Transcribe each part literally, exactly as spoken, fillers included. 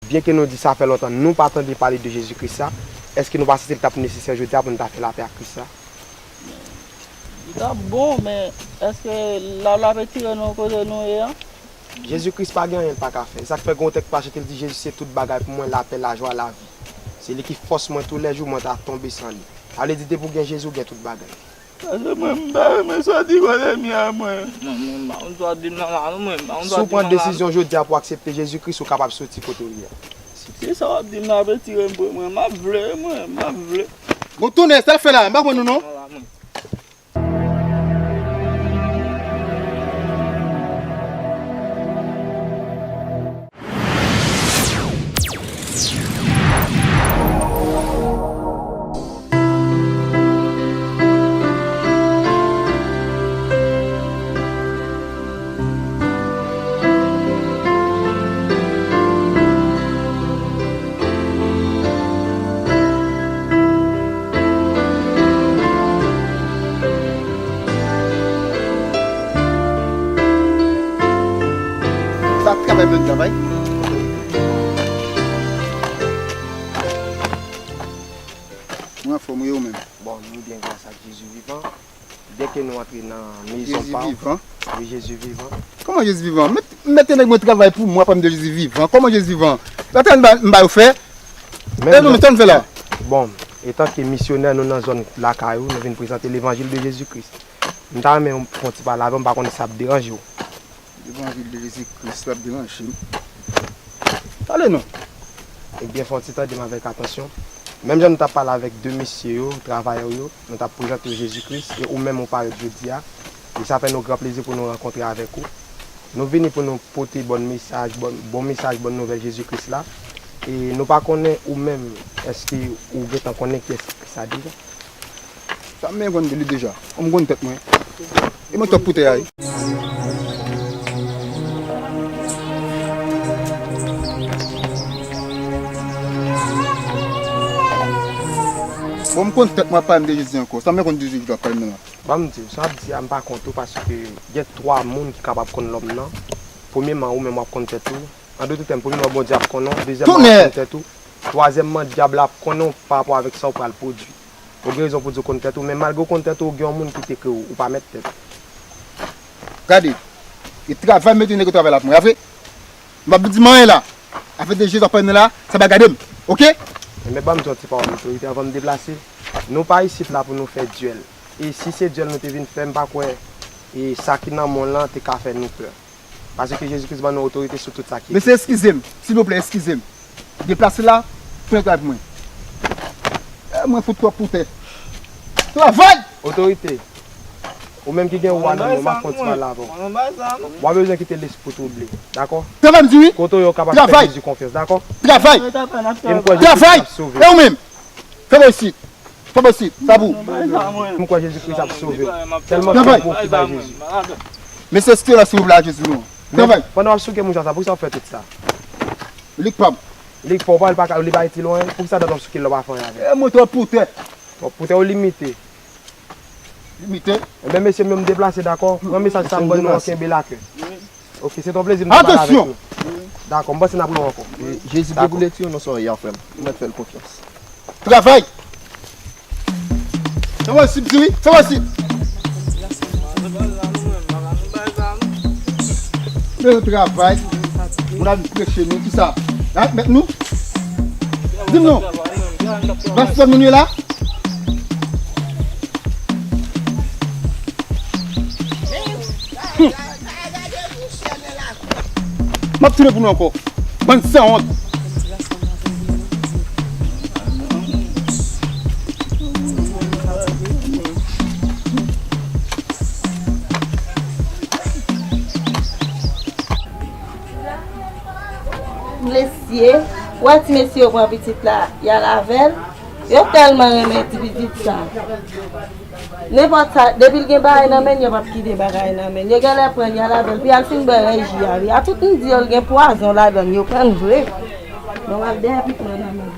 Byenke nou di sa fè lontan nou pa tande pale de Jezi Kris la, èske nou pa santi l t ap nesesè jodi a pou nou ta fè lapè ak Kris la? Li t ap bon, men èske l ap retire nou kote nou ye a? Jezi Kris pa gen anyen l pa ka fè. E sa k fè gen yon tèks k pase ke l di, Jezi se tout bagay pou mwen, lapè, lajwa, lavi. Se li ki fòs mwen toulèjou, mwen ta tonbe san li. Sa vle di depi w gen Jezi, w gen tout bagay. Paske mwen, m pa renmen sa w di kò lènmi a mwen. Mwen, mwen, m pa konn sa w di m nan la, non, mwen, m pa konn sa w di m nan la. Si w pran desizyon jodi a pou w aksepte Jezi Kris, ou kapab soti kote w ye a. Si sa w ap di m nan ap retire m pou mwen, m ap vle, mwen, m ap vle. Bon, tounen, sa l fè la, m pa konn ou non. Nan la, mwen. Sa ap travay menm travay. Mwen anfòm wi, ou menm? Bon, nou byen gras ak Jezi vivan. Byenke nou antre nan mezon pa w. Jezi vivan? Wi, Jezi vivan. Kòman Jezi vivan? Mete nèg mwen travay pou mwen, w ap pale m de Jezi vivan. Kòman Jezi vivan? Gade sa m ba yo fè. E nou, sa n fè la? Bon, etanke misyonè nou nan zòn lakay ou, nou vin prezante levanjil de Jezi Kris. M ta renmen w fè yon ti pale avè m, m pa konnen si sa ap deranje w. Levanjil de Jezi Kris la ap deranje m. Pale non. Ebyen, fè yon ti tande m avèk atansyon. Menm jan nou t ap pale avèk de mesye yo, travayè yo, nou t ap prezante yo Jezi Kris, e ou menm ou parèt jodi a. E sa fè nou gran plezi pou nou rankontre avèk ou. Nou vini pou nou pote bòn mesaj, bòn, bon mesaj, bòn nouvèl Jezi Kris la. E nou pa konnen ou menm, èske ou gentan konnen kiyès ki Kris la deja? Sa m menm konn de li deja. Kòm m konn tèt mwen. E mwen twòp pou tè a wi. Bon, m konn tèt mwen ap pale m de Jezi ankò. Sa m menm konn de Jezi ki dwe ap pale m nan la. Ban m di w, sa w ap di a m pa kont ou paske gen twa moun ki kapab konn lòm nan. Premyeman, ou menm w ap konn tèt ou. An de tout tèm, premyeman, Bondye ap konnen w. Dezyèmman, w ap konn tèt ou. Twazyèmman, dyab la ap konnen w pa rapò avèk sa w pral pwodui. Ou gen rezon pou di w konn tèt ou, men malgre w konn tèt ou, ou gen yon moun ki te kreye w, ou pa mèt tèt ou. Gade, e travay m mete nèg yo travay la pou mwen, a vre? M p ap di m anyen la. Afè de Jezi w ap pale m nan la, sa pa gade m, oke? Enben, ban m di w yon ti pawòl otorite anvan m deplase. Nou pa isit la pou nou fè dyèl. E si se dyèl nou te vin fè, m pa kwè e sa ki nan men w lan te ka fè nou pè. Paske Jezi Kris ban nou otorite sou tout sa ki egziste. Mesye, eskize m, silvouplè, eskize m. Deplase la, pran travay pou mwen. E, mwen fout twòp pou tè. Travay! Otorite, ou menm ki gen ou a nan men w, m ap fè yon ti pale avè w. W a bezwen kite lespri w twouble, dakò? Travay, m di wi. Kote w ye, w kapab fè Jezi konfyans, dakò? Travay! E m kwè Jezi Kris ap sove w. Travay! E ou menm? Fè bò isit. Fè bò isit. Sa pou ou. M kwè Jezi Kris ap sove w. Tèlman ke w pwofite bay Jezi. Mesye, eskize la silvouplè, a Jezi non. Travay! Pandan w ap souke mouchwa sa, poukisa w fè tout sa? Lik pa m. Lik pa w, pa l pa ka, li bay ti lwen. Poukisa dat w ap souke l lè w pa fè anyen avè l? E mwen twòp pou tè. Twòp pou tè, ou limite. Limite? Enben, mesye m yo, m deplase, dakò? Pran mesaj sa m ban nou an, kenbe l a kè. Ok, se t on plezi m te pale avèk nou. Dakò, m panse n ap rewè ankò. Jezi dewoule ti yo nan sòrèy a, frè m. Ou mèt fè l konfyans. Travay! Fè mwen sip, diri, fè mwen sip! Fè yon travay. Moun ap preche nou, kisa? N ap mèt nou? Di m non. Bas fò moun yo la? M ap tounen pou nou ankò. Bann sanwont. Mesye, w wè ti mesye yo pran pitit la, y al avè l. Yo tèlman renmen ti pitit sa. Nenpòt sa, depi l gen bagay nan men l, yo p ap kite bagay nan men l. Yo genlè pran l, y al avè l, pou y al fin bwè rès ji a, wi. A tout m di yo, l gen pwazon ladan l, yo pran l vre. Men w al dèyè pitit mwen nan men l.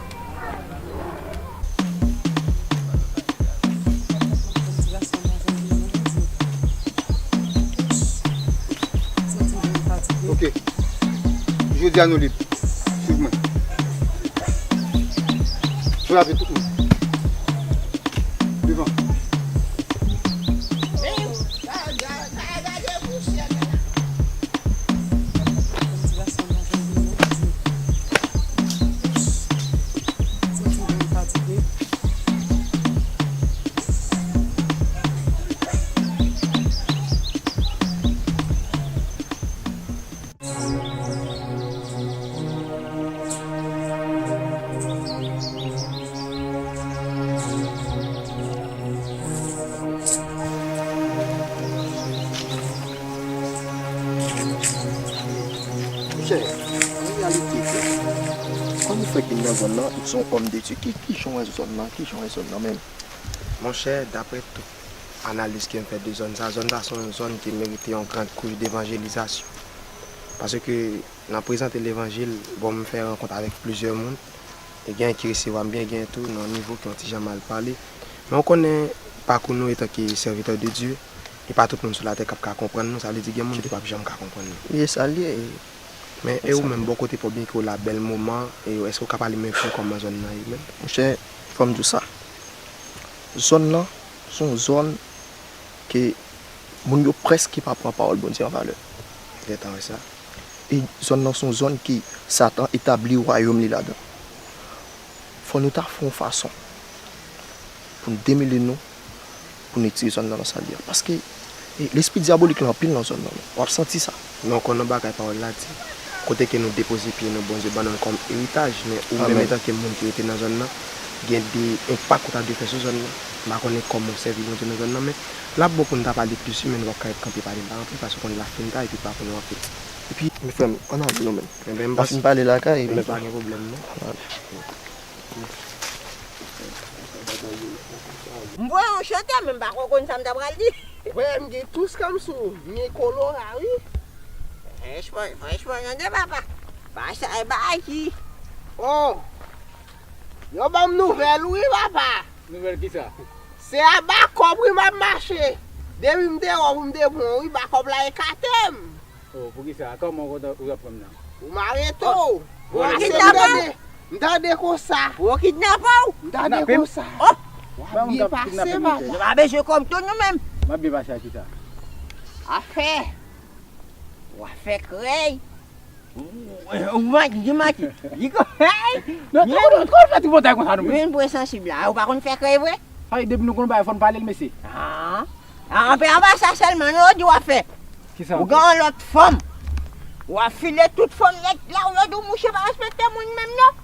Ok. Jodi a nou lib. Swiv mwen. Frape tout moun. Devan. Monchè, an reyalite, frè, kòman w fèk vin nan zòn nan, ou se yon òm de Dye, ki, ki jan w wè zòn nan, ki jan w wè zòn nan menm? Monchè, daprè tout analiz ke m fè de zòn sa, zòn sa se yon zòn ki merite yon gran kouch devanjelizasyon. Paske nan prezante levanjil, bon, m fè rankont avèk plizyè moun, e gen ki resevwa m byen, gen tou nan yon nivo ki yon ti jan mal pale. Men w konnen pakou nou etanke sèvitè de Dye, e pa tout moun sou latè k ap ka konprann nou, sa vle di gen moun ki p ap janm ka konprann nou. Wi, e sa l ye. Men e ou menm, bò kote pa w, byen ke w la, bèl moman, e èske w ka pale m enpe kòman zòn nan ye menm? Monchè, fò m di w sa. Zòn nan, se yon zòn ke moun yo prèske pa pran pawòl Bondye an valè. Gentan wè sa. E zòn nan se yon zòn ke Satan etabli wayòm li ladan. Fò nou ta fè yon fason pou n demele nou, pou n retire zòn nan nan sa l ye a. Paske, e, lespri dyabolik la anpil nan zòn nan, w ap santi sa. Men w konn yon bagay pawòl la di, kote ke nou depoze pye nou, Bondye ban nou l kòm eritaj, men ou menm etanke moun ki rete nan zòn nan, gen de enpak ou ta dwe fè sou zòn nan. M pa konnen kòman w sèvi Bondye nan zòn nan, men l ap bon pou n ta pale plis wi, men nou p ap ka ret kanpe pale la anpil, paske w konn la fin ta epi pa konnen anpil. Epi, men frè m, ann ale nou menm. Enben, m pa fin pale lakay, men pa gen pwoblèm non. Ann ale. M voye yon chante, men m pa ko konn sa m ta pral di. Frè m, gen tous kanm sou, m gen kolora, wi. Franchman, franchman, tande papa. Pa sa e ba ki. Oh! Yo ban m nouvèl, wi, papa. Nouvèl kisa? Se aba kòb, wi, m ap mache. Depi m te wè w, m te pran w, wi, ba kòb la ekate m. Oh, poukisa? Kòman w kontan ou aprann nan? Ou m arete w. Ou pase m tande, m tande konsa. Ou kidnape w? M tande konsa. Oh! W ap byen pase, papa. Nou pa bezwen kòb tou nou menm. M ap byen pase ak kisa? Afè. W ap fè krèy. Ou manti, di manti. Di ko, hey! Non, non, non, kòman w fè tripontay konsa nou menm? Menm pou sansib la, ou pa konn fè krèy vre? Ay, depi nou konn bagay, fò n pale l, mesye. Ah. Ah, anpe anba sa sèlman, non, yo di w ap fè. Kisa ankò? Ou gen yon lòt fanm. W ap file tout fanm nèt la, ou yo di w mouche pa respekte moun menm, non.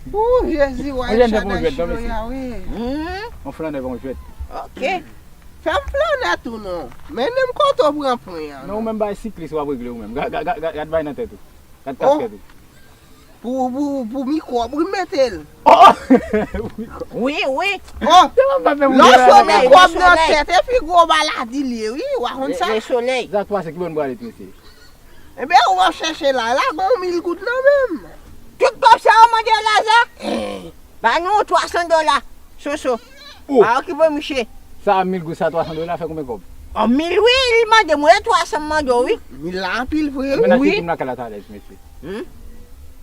Ooh, Jezi, wa, yon chan nan jwèt, non, mesye. Hmm? Yon flannè pa yon jwèt. Ok. Fè m flannè tou, non. Mennen m kote w pran pwen an, non. Non, ou menm bay siklis w ap regle ou menm. Gad, gad, gad, gad bay nan tèt ou. Gad kaskèt ou. Pou, pou, pou mikwòb, wi, m mete l. Oh! Pou mikwòb. Wi, wi. Oh! Lè w sou mikwòb nan tèt, epi gwo maladi l ye, wi, w a konn sa. Le, le soleil. Sa k pase, ki bò n prale, ti mesye? Enben, ou ap chèche la, la gon mil goud nan men m. Tout kòb sa yo mande Laza? Eh. Ba nou twa san dola, Soso. Oh. Pa okipe mouche. Sa mil goud, sa twa san dola, fè konbyen kòb? An mil wi, li mande mwen, twa san m mande w, wi. Mil la anpil vre, wi. Men n a tcheke m lakay la talè, ti mesye. Hmm?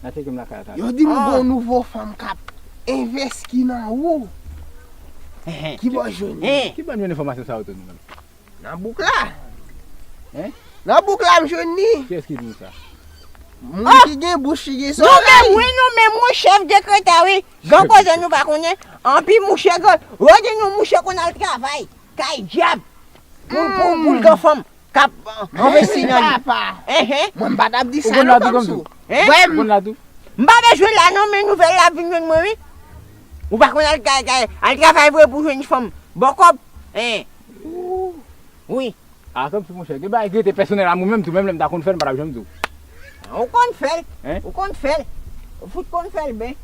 N a tcheke m lakay la talè. Yo di m gon nouvo fanm k ap envesti nan ou. Ki bò jwenn li? Ki bò n jwenn enfòmasyon sa yo tou nou menm? Nan bouk la. Hein? Nan bouk la m jwenn li. Kiyès ki di w sa? Moun ki gen bouch, ki gen solèy. Nou menm, wi, nou menm, wi, chèf dekreta, wi. Gen koze nou pa konnen. Anpi mouche gen, yo di nou mouche konn al travay kay dyab. Pou, pou, pou l gen fanm k ap envesti nan li. Papa. Enhen. Mwen m pa t ap di sa non, kòmsi. Hein? Ou konn la tou? M pa bezwen la non, men nouvèl la vin jwenn mwen, wi. Ou pa konn al kay, kay, al travay vre pou jwenn fanm. Bon kòb. Hein. Wi. A, kòmsi, monchè, gen bagay ki rete pèsonèl a mwen menm tou, menm lè m ta konn fè l, m pa t ap janm di w. Ou konn fè l. Hein? Ou konn fè l. Ou fout konn fè l byen.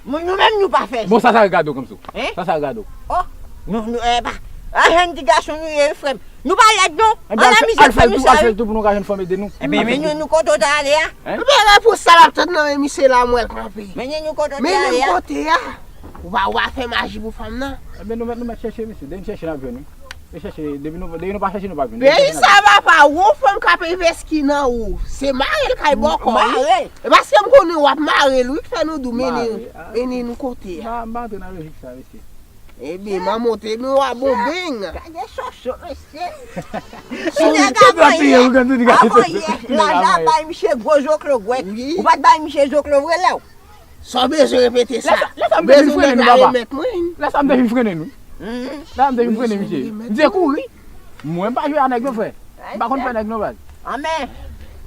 Moun, nou menm, nou pa fè l. Bon, sa, sa regade w kòmsi. Hein? Sa, sa regade w. Oh, nou, nou, eh, pa, a, jèn ti gason nou ye, wi, frè m. Nou pa lèd, non. Ann amize frè m sa, wi. Al fè l tou pou nou ka jwenn fanm ede nou. Enben, men nou, nou kote w ta ale a. Hein? Enben, men pou sa l ap tann nan men misye la, m wè l kanpe. Men nou kote w ta ale a. Men kote a. Ou pa, ou pa fè maji pou fanm nan. Enben, nou mèt, nou mèt chèche misye. Depi n chèche, n ap jwenn, wi. E chèche, depi nou, depi nou pa chèche, nou p ap jwenn. Depi nou chèche, nou ap jwenn. Peyi sa va pa ou, fanm k ap envesti nan ou. Se mare l kay bòkò wi. Mare l. E paske m konnen w ap mare l wi, k fè nou di w mennen, mennen nou kote a. M pa, m pa antre nan lojik sa, mesye. Ebyen, m a monte, ebyen, w a bon beng. Gade soso, mesye. Ti nèg a vann yè. A vann yè, Laza bay misye gwo zoklo gwèt. Ou pa t bay misye zoklo vre lè w. Sa w bezwen repete sa? Lè sa, lè sa m te vin frennen nou, papa. Lè sa m te vin frennen nou. Lè sa m te vin frennen misye. M te kouri. Mwen m pa jwe a nèg non, frè. M pa konn fè nèg non, baz. Anmè,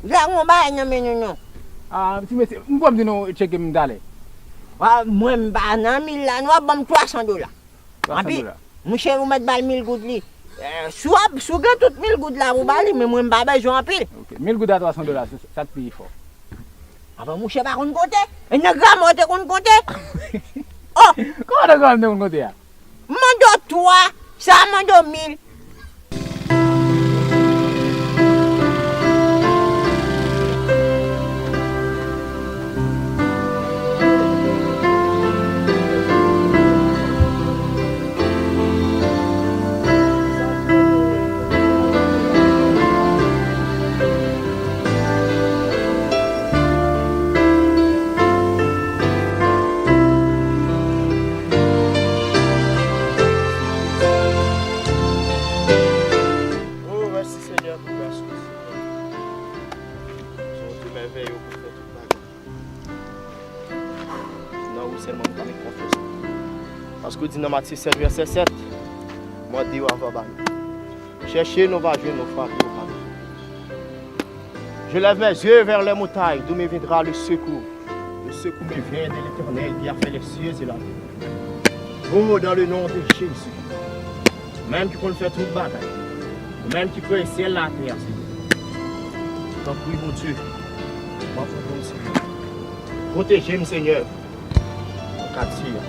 lè gon bagay nan men nou non. Ah, ti mesye, m pran m di nou tcheke m talè. Wa, mwen m pa nan mil la, nou ap ban m twa san dola. Twa san dola. Anpi, mouche, ou mèt ba l mil goud li. Eh, si w ap, si w gen tout mil goud la pou ba li, men mwen m pa bezwen anpil. Ok, mil goud a twa san dola, sa, sa t pi fò. Apa mouche pa konn konte? E nan gramè w te konn konte? Oh! Kòman nan gramè m te konn konte a? Mande w twa, sa mande w mil. Oh, mèsi, Senyè, pou gras ou, Senyè. Se yon Dye mèvèye ou konn fè tout bagay. Nan ou sèlman nou ka met konfyans nou. Paske ou di nan Matye sèt vèsè sèt, mande, yo ava ba nou. Chèche, nou va jwenn, nou frape, yo pa bezwen. Je lève mes yeux vers les montagnes, d'où me viendra le secours. Le secours me vient de l'Éternel qui a fait les cieux et la terre. Oh, dans le nom de Jésus. Ou menm ki konn fè tout bagay. Ou menm ki kreye syèl latè a, Senyè. Tanpri, Bondye, m ap reponn, Senyè. Pwoteje m, Senyè, nan katye a.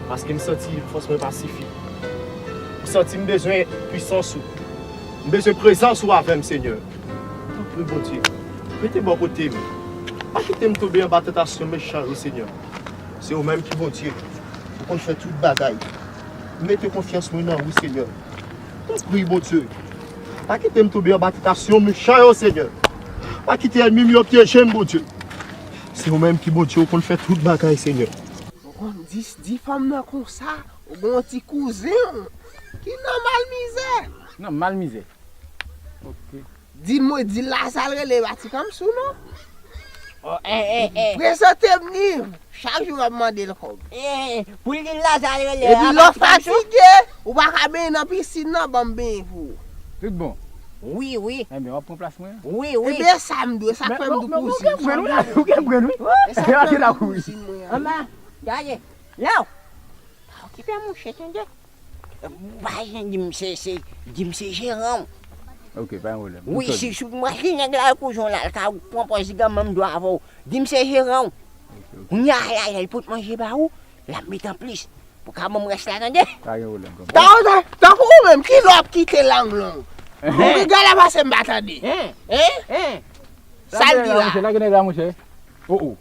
Paske m santi fòs mwen pa sifi. M santi m bezwen pwisans ou. M bezwen prezans ou avè m, Senyè. Tanpri, Bondye, rete bò kote m. Pa kite m tonbe anba tantasyon mechan yo, Senyè. Se ou menm ki Bondye. Ou konn fè tout bagay. M mete konfyans mwen nan ou, Senyè. Tanpri, Bondye. Pa kite m tonbe anba tantasyon mechan yo, Senyè. Pa kite ènmi m yo pyeje m, Bondye. Se ou menm ki Bondye, ou konn fè tout bagay, Senyè. Ou konn di, di fanm nan konsa, ou gen yon ti kouzen w ki nan mal mizè. Nan mal mizè. Ok. Di l mwen, di l Laza l rele, pa ti kanm sou non. Oh, eh, eh, eh. Prezante m li. Chak jou m ap mande l kòb. Eh, eh, pou l di l Laza l rele, epi lè w fatige, ou pa ka benyen nan pisin nan, ban m benyen pou ou. Tout bon. Wi, wi. Enben, w ap pran plas mwen an? Wi, wi. Enben, sa m dwe, sa k fè m di w kouzin. Ou gen grenn, wi. Ou gen grenn, wi. Wi. E sa k fè m di w kouzin mwen an. Anba, gade. Lè w pa okipe mouche, tande. Ou pa jan di m se, se, di m se jeran w. Ok, pa gen pwoblèm. Wi, si, si w mwache nèg la, kouzon la, l ka pran pòz li gen menm dwa avè w. Di m se jeran w. Ok, ok. Kounye a la, lè l pot manje ba ou, l ap met anplis. Pou ka ban m rès la, tande? Pa gen pwoblèm, konprann. Ta, ta, tankou ou menm, kilè w ap kite lang long? Hein? Ou gen gala pase m pa tande. Hein? Hein? Hein? Sa l di la? Lage nèg la, monchè. Oh, oh.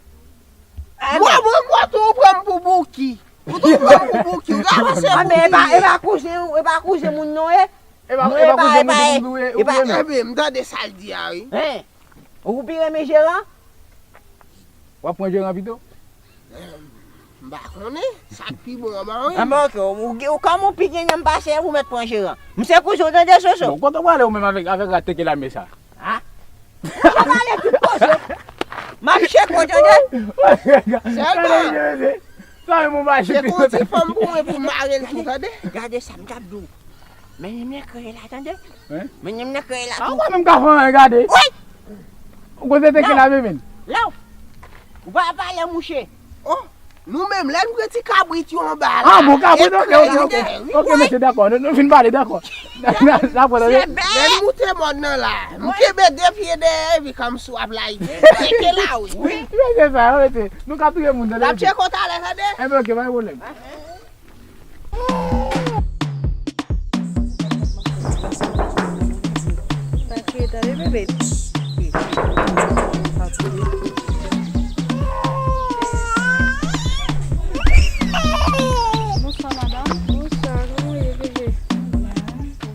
Mwen, mwen, mwen tou, ou pran m pou Bouki. Ou tou pran m pou Bouki. Ou ka panse Bouki. Ah, men e pa, e pa kouzen, e pa kouzen moun non, e. E pa, e pa kouzen moun, e pa, e pa. Enben, m tande sa l di a, wi. Hein? Ou pi renmen jeran? W ap pran jeran pito? M pa konnen. Sa k pi bon anba, wi. Ah, men ok, ou, ou, ou, kòm ou pi gen nanm pase, ou mèt pran jeran. M se kouzen w, tande, Soso. Bon, kote w prale ou menm avèk, avèk rat teke lame sa? Ah? Ou pale tout koze. M ap tcheke w, tande. Sèlman. Sa menm ou mache. Se kon ti fanm pou mwen pou mare l tou, tande. Gade sa m t ap di w. Mennen m nan kreye la, tande. Hein? Mennen m nan kreye la tou. Ah, ou pa menm ka fè anyen, gade. Wi! Ou koze teke la, menm. Lè w, ou pa pale mouche. Oh! Nou menm, lè n pran ti kabrit yo anba la. Ah, bon, kabrit, ok, ok, ok. Ok, mesye, dakò. Nou, nou fin pale, dakò. N a, n a pran, tande. Lè n moute mòn nan la, m kenbe de pye dèyè, epi kanm sou ap layite. Teke la, wi. Wi. Mesye sa, yo rete. Nou ka touye moun, tande. N ap tcheke w talè, tande. Enben, ok, pa gen pwoblèm. Pa kriye, tande, bebe. Fatige. Bonswa, madanm. Bonswa, kòman w ye, bebe? Byen.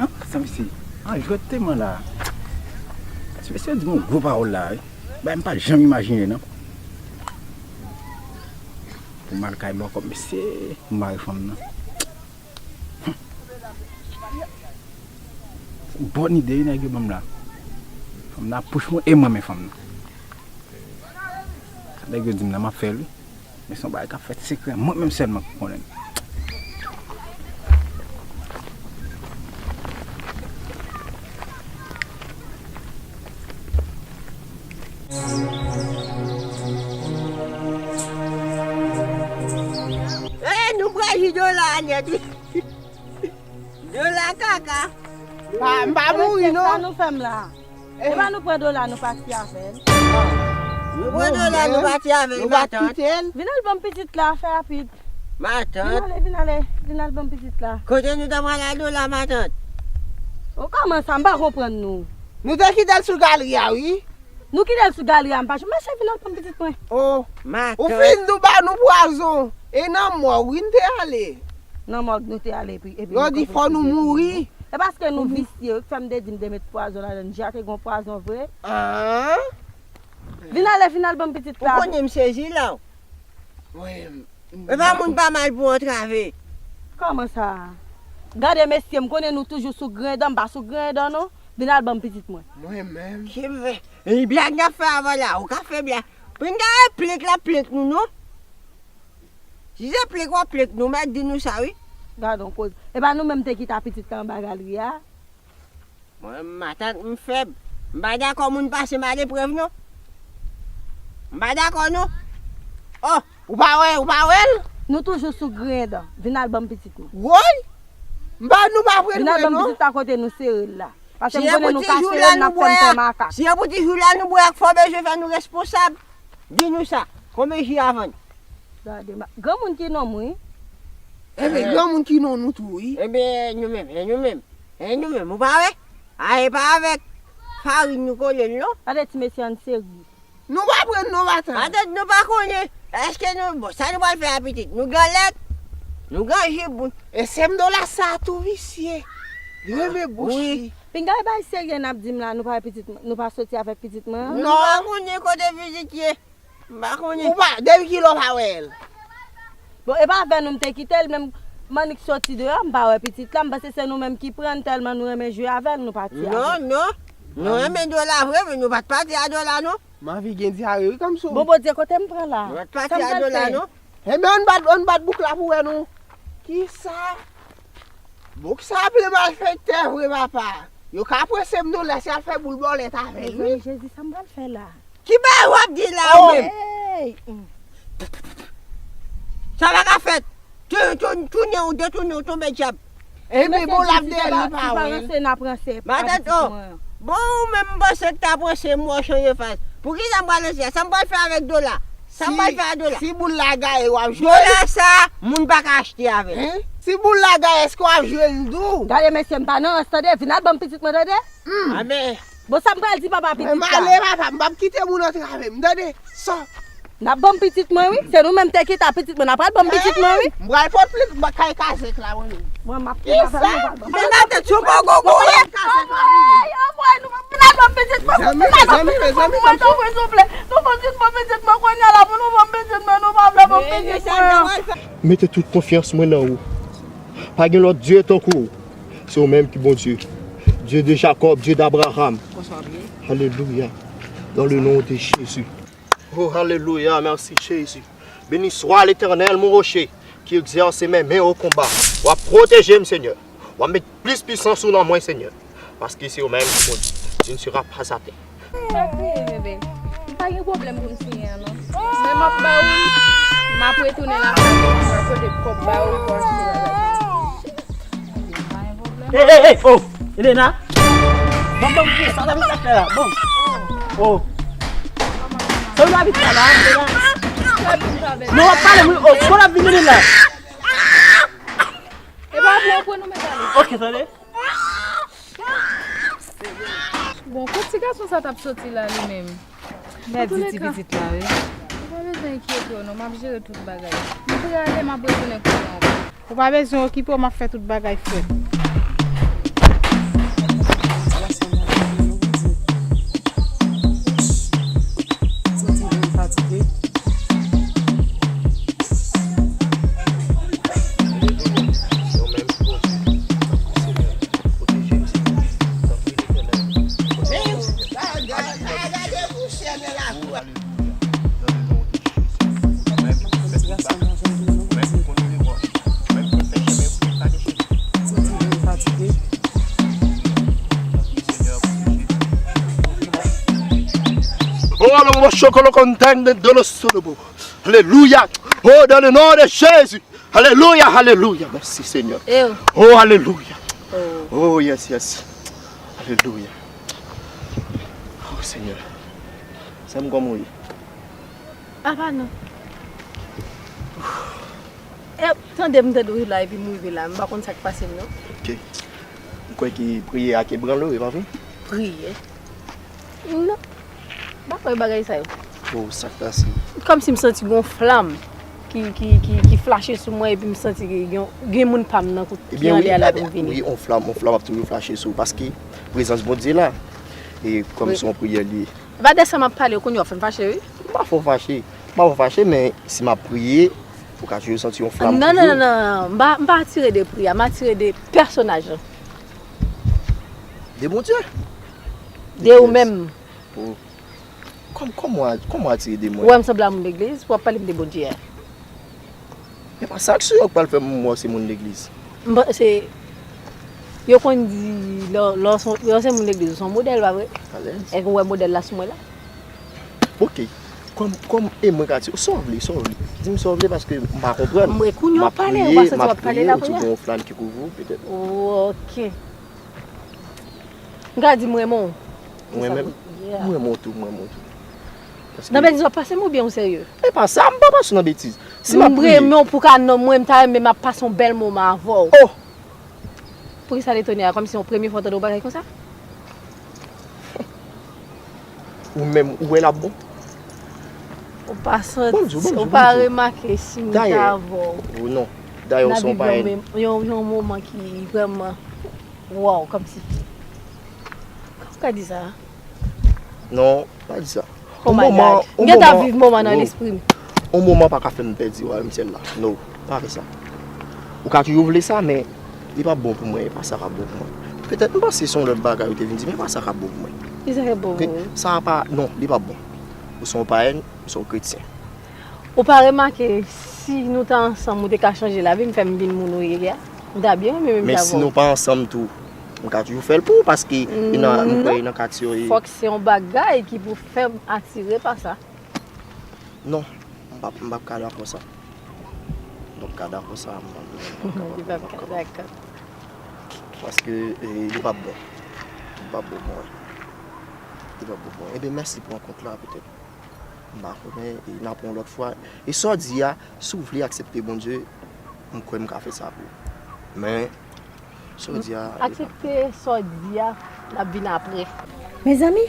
An, sa mesye, an jwèt te mwen la. Ti mesye di m yon gwo pawòl la, wi. Bagay m pa t janm imajine, non. Pou m al kay bòkòp mesye, pou m mare fanm nan. Bòn ide wi nèg yo ban m la. Fanm nan ap pous mwen e mwen men fanm nan. Sa nèg yo di m nan m ap fè l wi. Men se yon bagay k ap fèt sekrè, mwen menm sèlman ki konnen l. Eh, nou pran ji Dola a nèt wi. Dola kaka. Pa, m pa mouri non. Sa nou fè m la? E pa nou pran Dola nou pati avè l. Nou pran Dola nou pati avè l, matant. Vin al ban m pitit la, fè rapid. Matant. Vin ale, vin ale, vin al ban m pitit la. Kote nou ta pral a Dola, matant? O, kòman sa? M pa konprann nou. Nou te kite l sou galri a, wi. Nou kite l sou galri a, m pa janm mache, vin al ban m pitit mwen. O, matant. Ou fin di w ba nou pwazon. E nan mòg wi n te ale. Nan mòg nou te ale, epi, epi yo di fò nou mouri. E paske nou visye wi k fè m te di m te met pwazon ladan l. Deja te gen pwazon vre. Ah. Vin ale, vin al ban m pitit la. Ou konnen m sezi la. Mwen, e pa moun pa mal pou antrave. Kòman sa? Gade mesye, m konnen nou toujou sou grendan, m pa sou grendan non. Vin al ban m pitit mwen. Mwen menm. Ki m fè? E blag n ap fè avè w la, ou ka fè blag. Pinga e plenk l ap plenk nou non. Si se plenk w ap plenk nou, mèt di nou sa wi. Gade yon koze. E pa nou menm te kite pitit la anba galri a? Mwen, matant, m fèb. M pa dakò moun pase m aleprèv non. M pa dakò non. Oh, ou pa wè, ou pa wè l? Nou toujou sou grendan. Vin al ban m pitit mwen. Woy! M pa, nou pa vre. Vin al ban m pitit la kote nou sere l la. Paske m konnen nou ka sere l, n ap fè m fè makak. Si e pou ti jou la nou bwè ak fò bezwen fè nou responsab. Di nou sa, konbyen ji a vann? Gade, ma-, granmoun ki nonm wi. Enben, granmoun ki nonm nou tou wi. Enben, nou menm, e nou menm. E nou menm, ou pa wè? A, e pa avèk farin nou kole l non. Gade ti mesye, ann serye. Nou pa pran non, matant. Matant, nou pa konnen. Èske nou, bon, sa nou pral fè a pitit? Nou gen lèt? Nou gen ji pou. E se m Dola sa tou visye. Li renmen bouch li. Pinga e bay serye n ap di m la, nou pa pitit, nou pa soti avèk pitit mwen an? Non. M pa konnen kote pitit ye. M pa konnen. Ou pa, depi kilè w pa wè l? Bon, e pa avè nou m te kite l, men m annik soti deyò, m pa wè pitit la, m panse se nou menm ki pran l, tèlman nou renmen jwe avè l, nou pati avè l. Non, non. Nou renmen Dola vre, men nou pa t pati a Dola, non. M anvi gen dyare wi, kòmsi w. Bon, Bondye, kote m pran la? Nou pa t pati a Dola, non. Enben, ann bat, ann bat bouk la pou wè non. Kisa? Bouk sa vle malfektè vre, papa. Yo ka prese m non, lè se al fè boul bòlèt avè l wi. Mezanmi, Jezi, sa m pral fè la? Ki bagay w ap di la ou menm? Hey! Sa pa ka fèt. Tou-, tou-, tounen w, detounen w, tonbe dyab. Enben, bon, l ap dèyè li pa wè l. Matant, oh. Bon, ou menm m panse k t ap ranse m, w chanje faz. Poukisa m pral ranse a? Sa m pral fè avèk Dola? Sa m pral fè a Dola? Si boul la gaye, w ap jwe l? Dola sa, moun pa ka achte avè l. Hein? Si boul la gaye, èske w ap jwe l tou? Gade mesye, m pa nan rans tande, vin al ban m pitit mwen tande. Amè. Bon, sa m pral di papa pitit la? Mwen m ale papa, m p ap kite moun antrave m tande. Sò. N ap ban m pitit mwen wi, se nou menm te kite pitit mwen, n ap pral ban m pitit mwen wi. M pral pot plit kay kazèk la mwen menm. Mwen m ap kite papa nou pral ban m. Kisa? Mwen nan tèt yo poko gouye. Kazèk la mwen menm. Anmwey, nou vin al ban m pitit mwen, vin al ban m pitit mwen, souple, souple, pitit mwen, pitit mwen, kounye a la pou nou ban m pitit mwen, nou pa vle ban m pitit mwen. Mete tout konfyans mwen nan ou. Pa gen lòt Dye tankou ou. Se ou menm ki Bondye. Dieu de Jacob, Dieu d'Abraham. Alelouya. Dans le nom de Jésus. Oh, alelouya. Mèsi, Jezi. Béni soit l'Éternel, mon rocher, qui exerce mes mains au combat. W ap pwoteje m, Senyè. W ap met plis pisans ou nan mwen, Senyè. Paske se ou menm ki Bondye. Tu ne seras pas atteint. Sa w kriye, bebe? M pa gen pwoblèm pou m siyen an, non. Men m ap ba ou l, m ap retounen lakay mwen, m ap pote kòb ba ou pou achte bagay. Ey, ey, ey, oh, Elena. Bon, bon, bon, sa w t ap fè la? Bon. Oh. Sa w t ap fè la, Elena? Non, w ap pale, wi. Oh, bon, l ap vini la. E pa pou w pran nou, men pale. Ok, tande. Bon, kot ti gason sa t ap soti la, li menm? Mèt di ti pitit la, wi. Ou pa bezwen enkyete w non, m ap jere tout bagay. M prale, m ap retounen kounye a ankò. Ou pa bezwen okipe w, m ap fè tout bagay fèt. Santi m fatige. Oh, aleluya, shokolo kontande dolo solobo. Aleluya. Oh, dans le nom de Jésus. Aleluya, aleluya. Mèsi, Senyè. Oh, aleluya. Oh, yes, yes. Aleluya. Oh, Senyè. Sè m, kòman w ye? Apa non. E, tande m tande w la epi m rive la, m pa konn sa k pase m non. Ok. M kwè ke priyè a k ebranle w, e pa vre? Priyè? Non. M pa kwè bagay sa yo. Oh, sa k pase? Kòmsi m santi gon flanm ki, ki, ki, ki flache sou mwen epi m santi ke gen, gen moun pa m nan kout ki anlè a la pou m vini. Ebyen wi, on flanm, on flanm ap toujou flache sou ou paske prezans Bondye la. E kòmsi on priyè li ye. E pa de sa m ap pale, kounye a w fè m fache wi. M pa fè w fache. M pa fè w fache, men si m ap priye, ou ka toujou santi yon flanm toujou. Non, non, non, non, non. M pa, m pa atire de priyè, m atire de pèsonaj lan. De Bondye? De ou menm. Oh. Kòm, kòman w a, kòman w atire de mwen? Ou wè m sanble a moun legliz, w ap pale m de Bondye a. E pa sa k si yo k pral fè m wè w se moun legliz. M pa, se, yo konn di, lè, lè w se, lè w se moun legliz, ou se yon modèl, pa vre? Alèz. Èske w wè modèl la sou mwen la? Ok. Kòm, kòm, e mwen ka di, sa w vle, sa w vle. Di m sa w vle paske m pa konprann. Mwen kounye a w ap pale, ou pa santi w ap pale la kounye a? M ap priye, m ap priye, ou di gon flanm ki kouvri w, petèt. Ok. M ka di m renmen w. Ou renmen m? Yeah. M renmen w tou, m renmen w tou. Paske nan betiz w ap pase m oubyen ou serye? E pa sa, m pa pase w nan betiz. Si m ap priye. M renmen w pou ka nonm mwen, m ta renmen m ap pase yon bèl moman avè w. Oh! Poukisa l etone a? Kòmsi yon premye fwa w tande yon bagay konsa? Ou menm, ou wè l ap bon? Ou pa santi, ou pa remake si m ta avè w. Dayè, ou non. Dayè, ou se yon payèn. N ap viv yon, yon, yon moman ki vrèman Wow, kòmsi. Kòman w ka di sa? Non, pa di sa. Oh my God. M gentan ap viv moman nan lespri m. On moman pa ka fè m pèdi wayòm syèl la. No, pa fè sa. Ou ka toujou vle sa, men li p ap bon pou mwen, e pa sa k ap bon pou mwen. Petèt m panse se yon lòt bagay ou te vin di, men e pa sa k ap bon pou mwen. Ki sa k ap bon pou ou? Sa pa, non, li p ap bon. Ou se yon payèn, m se yon kretyen. Ou pa remake, si nou t ansanm, ou te ka chanje lavi m, fè m vin moun ou ye a? M ta byen renmen menm sa avè w. Men si nou pa ansanm tou, m ka toujou fè l pou ou, paske e nan, m kwè e nan katye w ye. Fòk se yon bagay ki pou fè m atire pa sa. Non, m p ap, m p ap ka dakò sa. M p ap ka dakò sa, m p ap, m p ap ka dakò. Paske, e, li p ap bon. Li p ap bon pou mwen. Li p ap bon pou mwen. Ebyen, mèsi pou rankont la, petèt. M pa konnen, e n ap yon lòt fwa. E sa w di a, si w vle aksepte Bondye, m kwè m ka fè sa pou ou. Men, sa w di a, aksepte sa w di a, n ap vin apre. Mezanmi,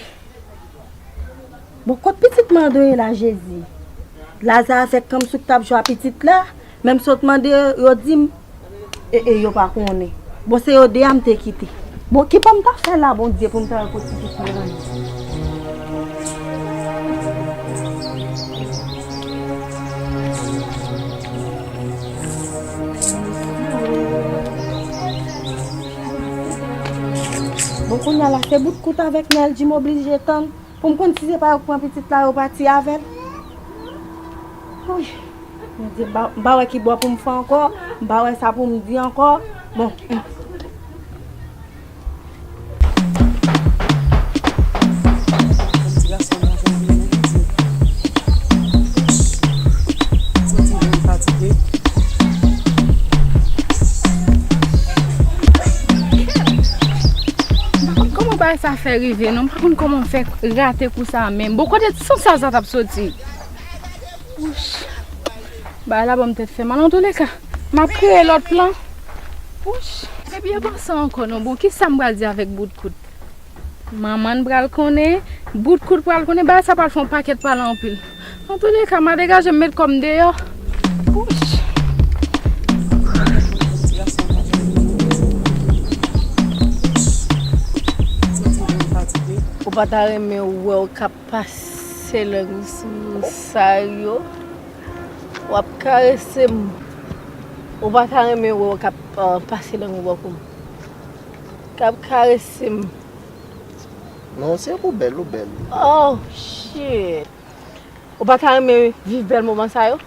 bon, kot pitit mwen an dwe ye la, Jezi? Laza avèk Kanmsou k t ap jwe a pitit la, menm si w t mande yo, yo di m, E, e, yo pa konnen. Bon, se yo de a m te kite. Bon, ki bò m ta fè la, Bondye, pou m ta wè kot pitit mwen an ye? Bon, kounye a la, se bout kout avèk Nèldi m oblije tann. Pou m konn si se pa yo k pran pitit la, yo pati avè l. Wouy. Bondye, m pa, m pa wè ki bò pou m fè ankò. M pa wè sa pou m di ankò. Bon. Ti gason m la fè vin nan piti. Santi m fatige. M pa konn kòman bagay sa fè rive non. M pa konn kòman m fè rate kou sa menm. Bon, kote ti sans sa, sa t ap soti? Wouch. Bagay la ban m tèt fè mal. Antouleka, m ap kreye lòt plan. Wouch. Ebyen, pa sa ankò non. Bon, kisa m pral di avèk bout kout? Manman n pral konnen, bout kout pral konnen, bagay sa pral fè yon pakèt pale anpil. Antouleka, m a degaje m met kò m deyò. Wouch. Ou pa ta renmen wè w k ap pase lang sou moun sa yo? W ap karese m. Ou pa ta renmen wè w k ap, ah, pase lang ou bò kou m? K ap karese m. Non, se ou bèl, ou bèl. Oh, shit. Ou pa ta renmen viv bèl moman sa yo?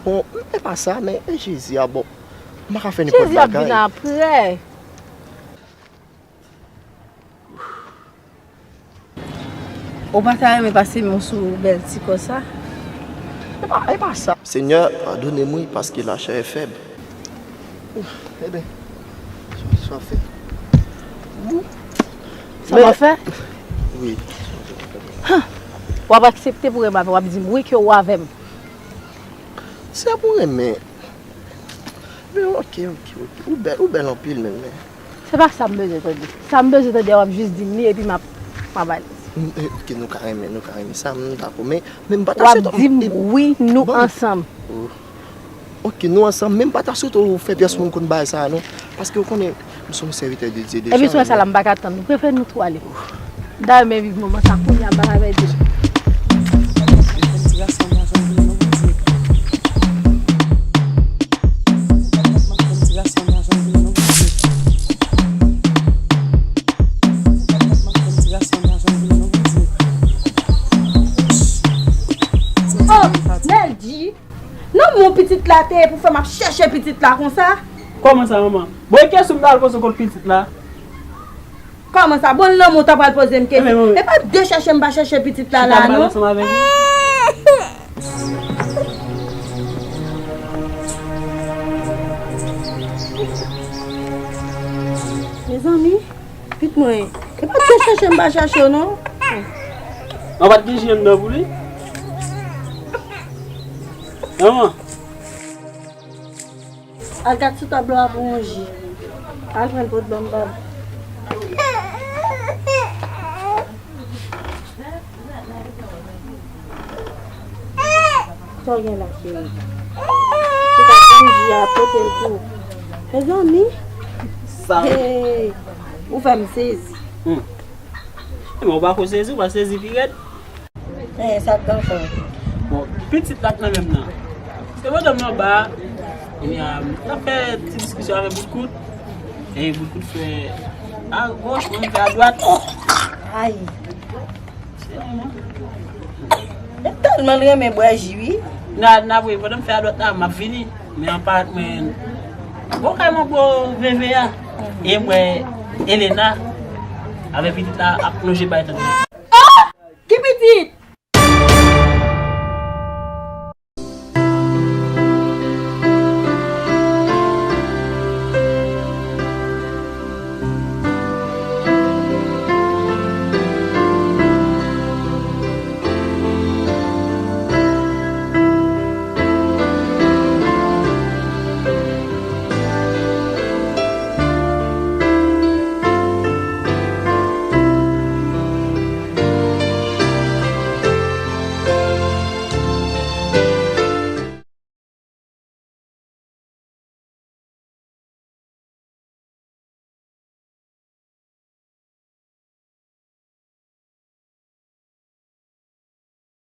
Bon, e pa sa, men e Jezi a, bon. M pa ka fè nenpòt bagay. Jezi ap vin aprè. Ou pa ta renmen pase men w sou bèl ti kò sa? E pa, e pa sa. Senyè, padone m wi, paske lachè e fèb. Ouf, ebyen, sa, sa fè. Sa w ap fè? Wi. Han! W ap aksepte pou renmen avè w, w ap di m wi ke w avè m. Se pou renmen. Men ok, ok, ok. Ou bèl, ou bèl anpil menm, men. Se pa sa m bezwen tande. Sa m bezwen tande a, w ap jis di m li epi m ap, m ap ale. Mm, eh, ok, nou ka renmen, nou ka renmen sa, m dakò, men, men m pa ta swete. W ap di m wi, nou ansanm. Oh. Ok, nou ansanm, men m pa ta swete w fè pyès moun konn bagay sa a, non. Paske w konnen, m se yon sèvitè de Dye deja. Epi sou sa la, m pa ka tann. M prefere nou tou ale. Dayè, men viv moman sa kounye a, m pa ka pèdi. Oh, Nelji! Nan men w pitit la te ye pou fè m ap chèche pitit la konsa? Kòman sa, manman? Bon, e kesyon m ta al poze w kont pitit la? Kòman sa? Bon, lanmou w ta pral poze m kesyon. E pa de chèche m pa chèche pitit la la, non? Chita m pale ansanm avèk ou. Mezanmi, pitit mwen, e pa de chèche m pa chèche w, non? Mwen pa t gen ji anndan pou li. Manman. Al gad sou tab la pou yon ji. Al pran l pot ban m, bab. Sa w gen la, cheri? Ou ka pran ji a, pote l pou ou. Mezanmi. Sa. Hey, ou fè m sezi. Hmm. Ebyen, ou pa ko sezi, ou pa sezi pi rèd. Eh, sa k ankò? Bon, pitit la k nan men m nan. Se madanm nan anba a, kounye a, n ap fè ti diskisyon avèk bout kout. E bout kout fè agoch, mwen fè adwat. Ay. Se li, non. E tèlman l renmen bwè ji, wi. N a, n a vre, pandan m fè adwat la, m ap vini. Men an parèt mwen, bon, kay mwen gwo veve a. E m wè Elena avèk pitit la ap plonje bay tande.